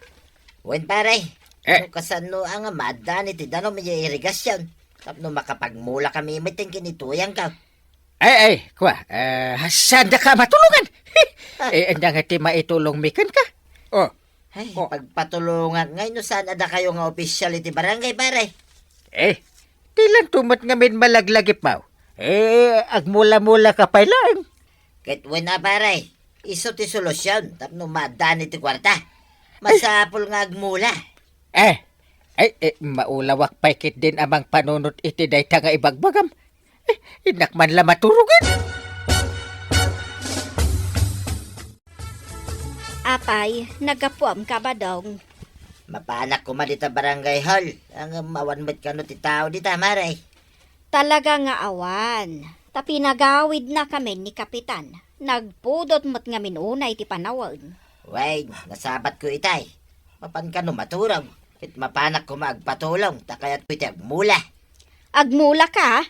Wen, pare. Eh? No kasano a nga maaddaan iti danum idiay irigasion tapno makapagmulakami metten ken ni tuyangko. Ay, ay, kua, eh, saandaka a matulongan? Eh, ania nga ti maitulongmi kenka? Oh. Ay, oh. Pagpatulongak ngay no saan a dakayo nga opisyal iti barangay, pare. Eh, dilanto met ngamin malaglagipmo. Eh, agmula-mulaka pay laeng. Ket wen a, pare, isu ti solusion tapno maaddaan iti kuarta. Masapul nga agmula. Eh, ay, eh, maulawak pay ketdin a mangpanunot iti dayta nga ibagbagam. Eh, innak man la maturogen. Apay, naggapuam ka, Badong? Mapanak koma dita barangay hall. Ngem awan met kano ti tao dita, mare. Talaga nga awan. Ta pinagawidnakamin ni Kapitan. Nagpudot met ngamin unay ti panawen. Wen, nasabatko itay. Mapan kano maturog. Ket mapanak koma agpatulong, ta kayatko iti agmula. Agmulaka?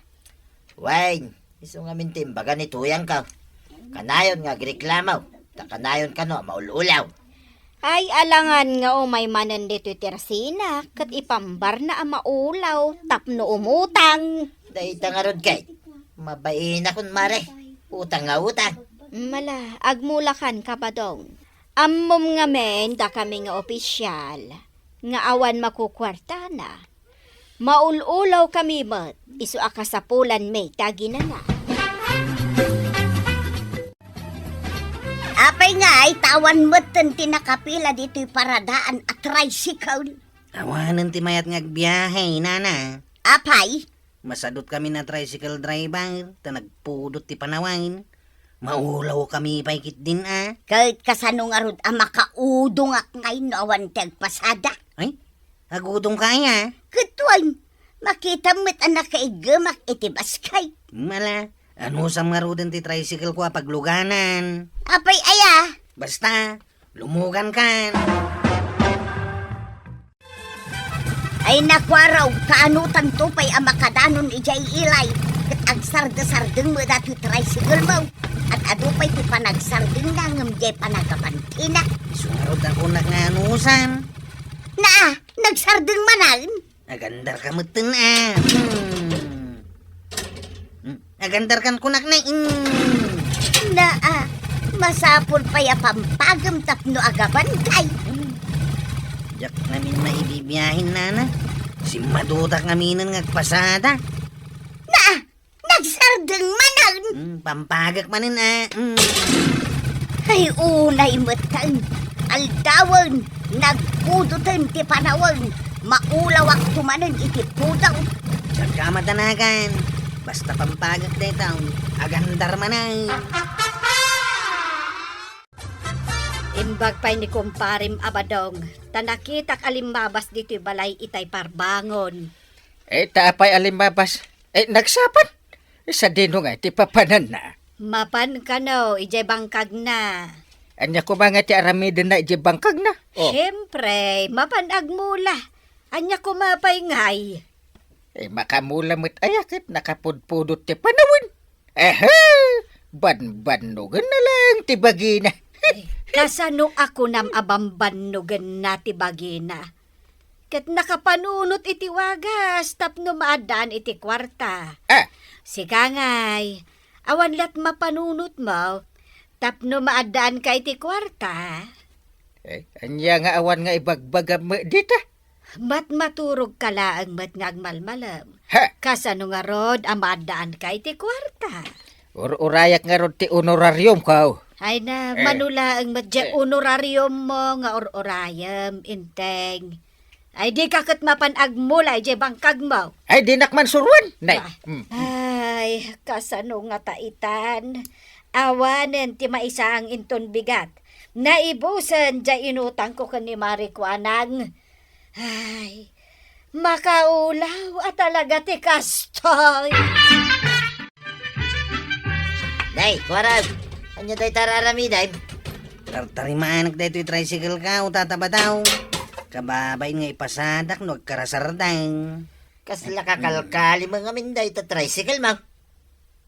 Wen, isu ngamin ti imbaga ni tuyangko. Kanayon nga agreklamo, ta kanayon kano a maul-ulaw. Ay, alangan nga umay manen ditoy tersina, ket ipambarna a maulaw tapno umutang. Dayta ngarud ket, mabainakon, mare. Utang nga utang. Mala, agmulakan ka, Badong. Ammom ngamin dakami nga opisyal nga awan makukuartana. Maul-ulaw kami met, isu a kasapulanmi ta aginana. Apay ngay, ta awan metten ti nakapila ditoy paradaan a tricycle? Awanen ti mayat nga agbiahe, nana. Apay? Masadut kami a tricycle driver, ta nagpudot ti panawen. Maulaw kami pay ketdin a. Ket kasano ngarud a makaudongak ngay no awan ti agpasada? Ay, agudongka aya? Ket wen, makitam met a nakaiggemak iti basket. Mala, anusam ngaruden ti tricycle ko a pagluganan? Apay aya? Basta, lumugankan. Ay nakuaraw, kaanotanto pay a makadanon idiay ilay, ket agsardesardeng met datoy tricycle mo. Ad-adu pay ti panagsardengna ngem diay panagapantina. Isu ngarud a kunak nga anusam. Naa, nagsardeng manen. Agandarka metten a. Hmm. Hmm. Agandarkan kunak na, mm. Naa, masapul pay a pampagem tapno agabantay. Mm. Diak ngamin maibibiahen, nana. Simmadutak ngaminen nga agpasada. Na! Nagsardeng manen! Hmm, pampagek manen, a. Hmm. Ay, unay metten. Aldawen, nagpudoten ti panawen. Maulawakto manen iti pudot. Diak matanagan. Basta pampagek dayta, agandar manen. Imbag pay ni kumparem a Badong, ta nakitak a limmabas ditoy balay itay parbangon. Eh, ta apay a limmabas? Eh, nagsapan? Eh, sadino nga iti papananna? Mapan kano, idiay bangkagna. Ania koma nga ti aramidenna idiay bangkagna? Oh. Siempre, mapan agmula. Ania koma pay ngay? Eh, makamula met aya ket nakapudpudot ti panawen. Ehe! Banbannogenna laeng ti bagina. Eh, kasano a kunam a banbannogenna ti bagina? Ket nakapanunot iti wagas tapno maaddaan iti kuarta. Ah! Sika ngay, awan la't mapanunotmo tapno maaddaanka iti kuarta? Eh, ania nga awan nga ibagbagam met dita? Matmaturogka laeng met nga agmalmalem. Ha! Kasano ngarud a maaddaanka iti kuarta? Ur-urayak ngarud ti honorariumko. Ay na, eh, mano laeng met diay, eh, honorariummo nga ur-urayem, Enteng. Ay, dika ket mapan agmula idiay bangkagmo. Ay, dinak man suroen. Nay. Ah. Hmm. Ay, kasano ngata itan? Awanen ti maisaang inton bigat. Naibusen diay inutangko ken ni Mari Kuanang. Ay, makaulaw a talaga ti kastoy. Nay, kuarag, ania dayta a aramidem? Tartarimaanak daytoy tricycle-ko, Tata Badong. Kababain nga ipasadak no agkarasardeng. Kasla kakalkalim ngamin dayta tricycle-mo?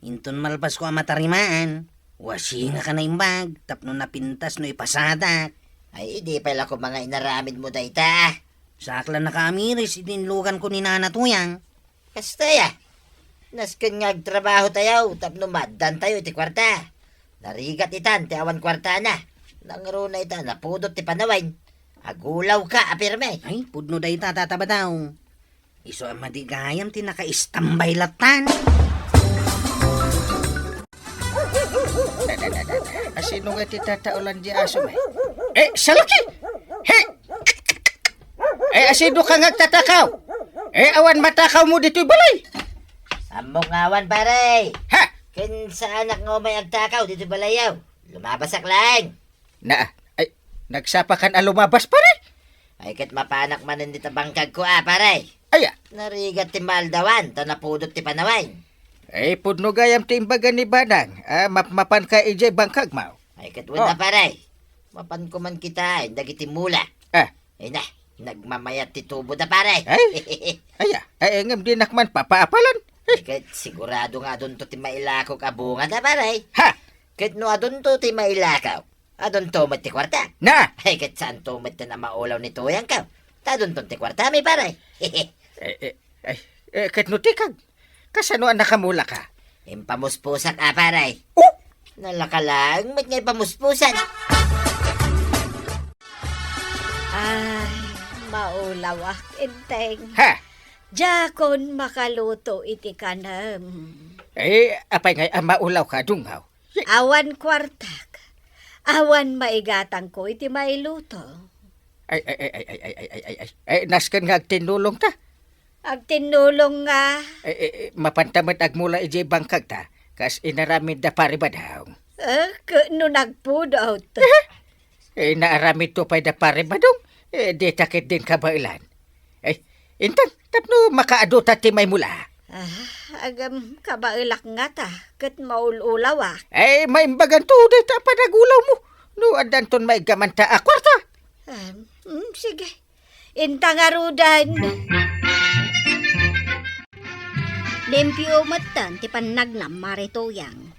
Inton malpasko a matarimaan, wasingak a naimbag tapno napintas no ipasadak. Ay, idi pay la koma nga inaramidmo dayta. Saak la nakaamiris iti inluganko ni Nana Tuyang. Kasta aya. Nasken nga agtrabahotayo tapno maaddantayo iti kuarta. Narigat itan ti awan kuartana. Nangruna ita napudot ti panawen. Agulawka a pirme. Ay, pudno dayta, Tata Badong. Isu a madi gayam ti nakaistambay lattan. Asino nga ti tataolan di aso, may? Eh, salaki! Hey! Eh, asino ka nga agtatakaw? Eh, awan matakawmo ditoy balay. Ammok nga awan, pare. Ha? Ken saanak nga umay agtakaw ditoy balayyo. Lumabasak laeng. Na, ay, nagsapakan a lumabas, pare? Ay, ket mapanak manen dita bangkagko, a, pare. Aya? Narigat ti maaldawan, ta napudot ti panawen. Ay, pudno gayam ti imbaga ni Badong, a, mapmapanka idiay bangkagmo. Ay, ket wen a, pare. Mapanko man kitaen dagiti mula. Ah. Ay na, nagmamayat ti tubo da, pare. Ay? Aya, ay, ngem dinak man papaapalan. Ay, ket sigurado nga adunto ti mailakok a bunga da, pare. Ha? Ket no adunto ti mailakok, adunto met ti kuarta. Na? Ay, ket saanto met a maulaw ni Tuyangko. Ta adunto ti kuartami, pare. Eh, eh, ay, eh, ket no tikag, kasano a nakamulaka? Impamuspusak a, pare. Oh! Nalaka laeng met nga ipamuspusan. Ay, maulawak, Enteng. Ha? Diakon makaluto iti kanem. Eh, apay ngay a maulawka, dungaw? Awan kuartak. Awan maigatangko iti mailuto. Ay, ay, ay, ay, ay, ay, ay, ay, ay, nasken nga agtinnulongta. Agtinnulong nga. Ay, ay, ay, mapanta met agmula idiay bangkagta, kas inaramid da Pare Badong. Eh, ke-, no nagpudot. Eh, naaramidto pay da Pare Badong. Eh, dita ketdin kabaelan. Eh, Enteng, tapno makaadu ta ti maimula. Ah, agam, kabaelak ngata, ket maul-ulawak. Ay, maimbaganto dayta a panagulawmo. No addanton maiggamanta a kuarta. Ah, mm, sige. Inta ngaruden. Limpio metten ti pannagnam, Mare Tuyang.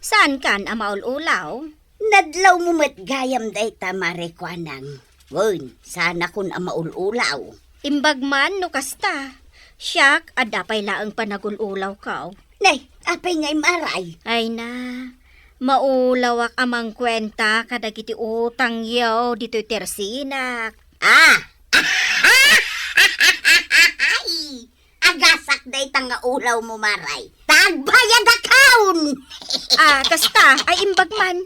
Saankan a maul-ulaw? Nadlawmo met gayam dayta, Mare Kuanang. Wen, saanakon a maul-ulaw. Imbag man no kasta. Siak, adda pay laeng panagul-ulawko. Nay, apay ngay, Mare? Ay na, maulawak a mangkuenta kadagiti utangyo ditoy tersinak. Ah, Ay, agasak dayta nga ulawmo, Maray. Ta agbayadakon! Ah, kasta, ay imbag man.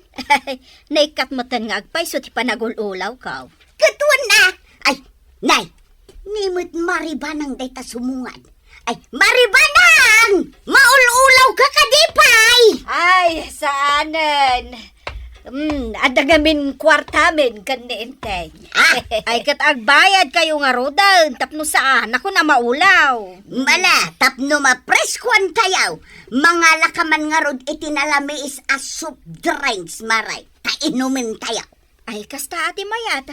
Naikkat metten nga agpayso ti panagul-ulawko. Ket wen a, ay, nay, ni met maribanang dayta sumungad. Ay, maribanang! Maul-ulawka kadi pay! Ay, saanen. Hmm, adda ngamin kuartamin ken ni Enteng. Ah, ay, ket agbayadkayo ngaruden tapno saanakon a maulaw. Mala, tapno mapreskoantayo, mangalaka man ngarud iti nalamiis a soft drinks, Maray, ta inumentayo. Ay, kasta a ti mayat.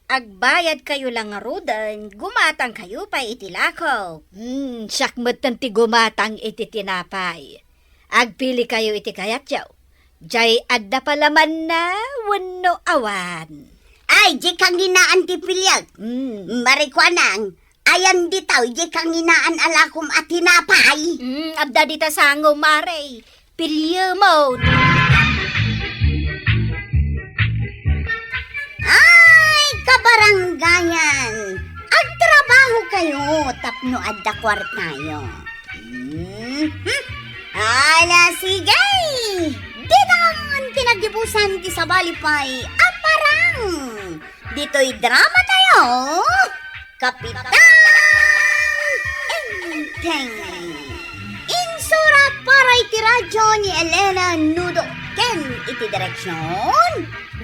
Agbayadkayo la ngaruden, gumatangkayo pay iti lakok. Hmm, siak metten ti gumatang iti tinapay. Agpilikayo iti kayatyo. Jay adda palamanna wenno awan. Ay, di kanginaan ti piliek. Hmm. Marikuanang, ayan ditaw, di kanginaan a lakom a tinapay. Hmm, adda dita sango, Maray. Piliemon. Ay, kabarangayan! Agtrabahokayo tapno adda kuartayo. Mhm. Ala, sige! Dita nga pinagibusan ti sabali pay a parang. Ditoy drama tayo, Kapitan Enteng. Insurat para iti radyo ni Elena Nudo ken iti direksyon,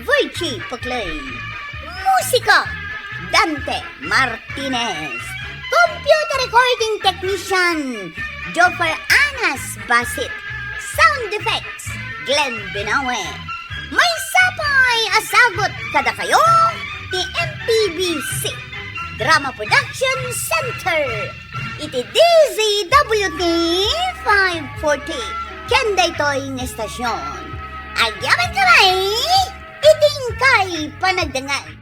Virgie Puclay. Musika, Dante Martinez. Computer recording technician, Joffer Anas Basit. Sound effects, Glenn Binawe. Maysa pay a sagut kadakayo ti M P B C Drama Production Center iti D Z W T five forty ken daytoy nga estasion. Agyamankami iti inkay panagdengngeg.